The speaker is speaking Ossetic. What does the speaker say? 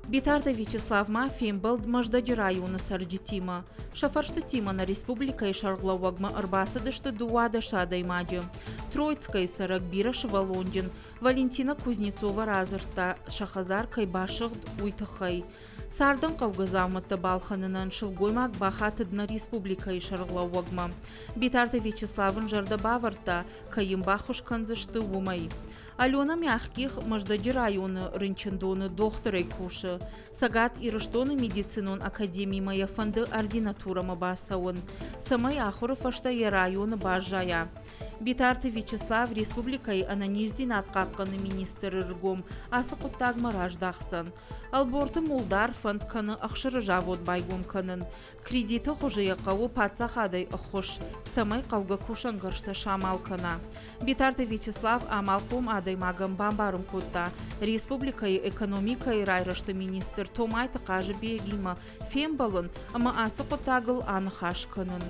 Битарты Вячеслав ма фембӕлд Мӕздӕджы районы цӕрджытимӕ. Сӕ фӕрстытимӕ нӕ республикӕйы сӕргълӕууӕгмӕ ӕрбацыдысты 12 адӕймаджы. Троицкӕйы цӕрӕг бирӕсывӕллонджын Валентина Кузнецова радзырдта, сӕ хӕдзар кӕй басыгъд, уый тыххӕй. Цардӕн хъӕугӕ дзаумӕттӕ балхӕнынӕн сылгоймаг бахатыд нӕ республикӕйы сӕргълӕууӕгмӕ. Битарты Вячеслав ын зӕрдӕ бавӕрдта, кӕй йын баххуыс кӕндзысты, уымӕй. Алена Мягких Мӕздӕджы районы рынчындоны дохтырӕй кусы. Цӕгат Ирыстоны медицинон академимӕ йӕ фӕнды ординатурӕмӕ бацӕуын, цӕмӕй ахуыры фӕстӕ йӕ районы баззайа. Битарты Вячеслав республикӕйы ӕнӕниздзинад хъахъхъӕны министры ргом ацы хъуыддагмӕ раздахдзӕн. Ӕлборты Мулдар фӕнд кӕны ӕхсыры завод байгом кӕнын. Кредиты хуызы йӕ хъӕуы паддзахадӕй ӕххуыс, цӕмӕй хъӕугӕ кусӕнгӕрзтӕ самал кӕна. Битарты Вячеслав амалхъом адӕймагӕн бамбарын кодта, республикӕйы экономикӕйы райрӕзты министр Томайты Хъазыбегимӕ фембӕлын ӕмӕ ацы хъуыддагыл аныхас кӕнын.